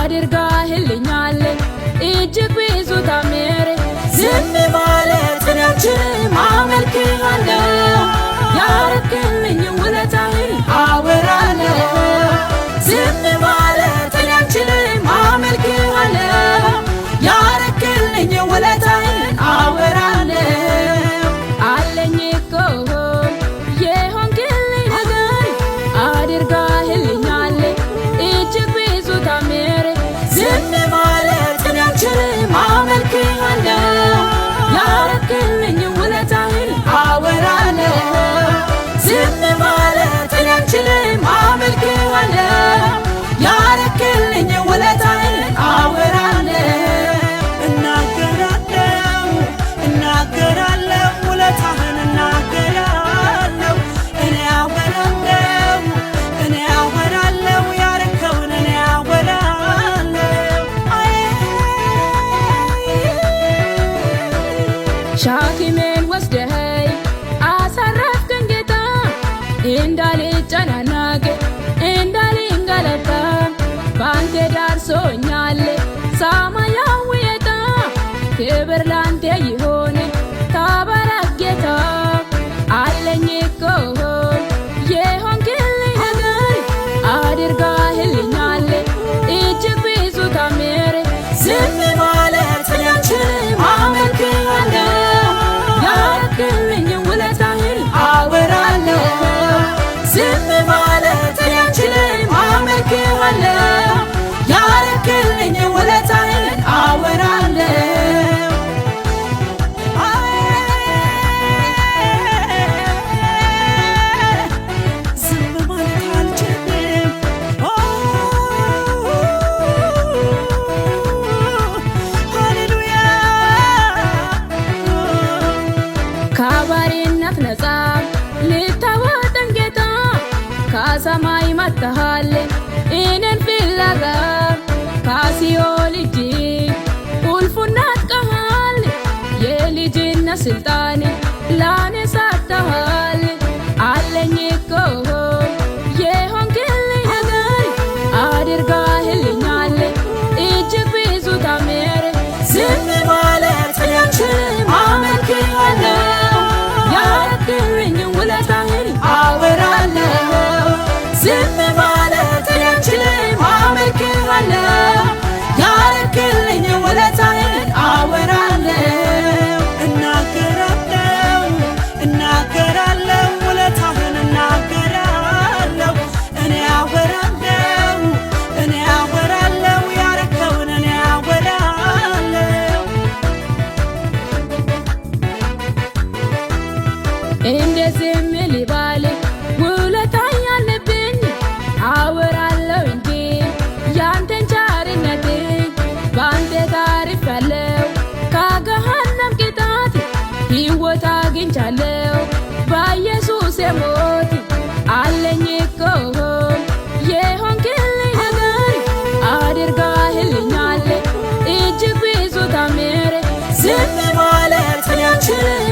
አድርጋህልኛል እጅግ ብዙ ታምር። ዝም ማለት እኔ አልችልም፣ አመልክሃለሁ። ያረክልኝ ውለታህን አወራለሁ። ዝም ማለት እኔ አልችልም፣ አመልክሃለሁ። ያረክልኝ ውለታህን አወራለሁ። አለኝ እኮ የሆንክልኝ ነገር፣ አድርጋህልኛል እጅግ ብዙ ታምር። ዝም ማለት እኔ አልችልም፣ አመልክሃለሁ። ያረክልኝ ውለታህን አወራለሁ። ዝም ማለት እኔ አልችልም፣ አመልክሃለሁ። ያረክልኝ ውለታህን አወራለሁ። እናገራለሁ፣ እናገራለሁ፣ ውለታህን እናገራለሁ። እኔ አወራለሁ፣ እኔ አወራለሁ፣ ያረከውን እኔ አወራለሁ። አይ። ሸክሜን ወስደኸኝ አሳረፍከኝ ጌታ፣ እንዳልጨናነቅ እንዳልንገላታ። ባንተ ደርሶኛል ሰማያዊ ዕጣ። ክብር ላንተ ይሁን፣ ተባረክ ጌታ። አለኝ እኮ የሆንክልኝ ነገር፣ አድርጋህልኛል እጅግ ብዙ ታምር። ዝም ማለት እኔ አልችልም፣ አመልክሃለሁ። ያረክልኝ ውለታህን አወራለሁ። ዝም ማለት እኔ አልችልም፣ አመልክሃለሁ። ያረክልኝ ውለታህን አወራለሁ። ዝም ማለት አልችልም። ኦ ሃሌሉያ። ከባርነት ነፃ ልታወጣኝ ጌታ፣ ከሰማይ መጥተሃል እኔን ፍለጋ። ከሲኦል እጅ ቁልፉን ነጥቀሃል፣ የልጅነት ስልጣን ላኔ ሰጥተሃል። አለኝ እኮ የሆንክልኝ ነገር፣ አድርጋህልኛል እጅግ ብዙ ታምር። ዝም ማለት እኔ አልችልም፣ አመልክሃለሁ። ያረክልኝ ውለታህን አወራለሁ። ዝም ማለት እኔ አልችልም፣ አመልክሃለሁ። ያረክልኝ ውለታህን አወራለሁ። እናገራለሁ፣ እናገራለሁ፣ ውለታህን እናገራለሁ። እኔ አወራለሁ፣ እኔ አወራለሁ፣ ያረከውን እኔ አወራለሁ። እንደዚህም ሊባል ውለታ ያለብኝ፣ አወራለሁ እንጂ ያንተን ቸርነት። በአንተ ታርፌያለሁ ከገሃነም ቅጣት፣ ሕይወት አግኝቻለሁ በኢየሱስ ሞት። አለኝ እኮ የሆንክልኝ ነገር፣ አድርጋህልኛል እጅግ ብዙ ታምር። ዝም ማለት እኔ አልችልም።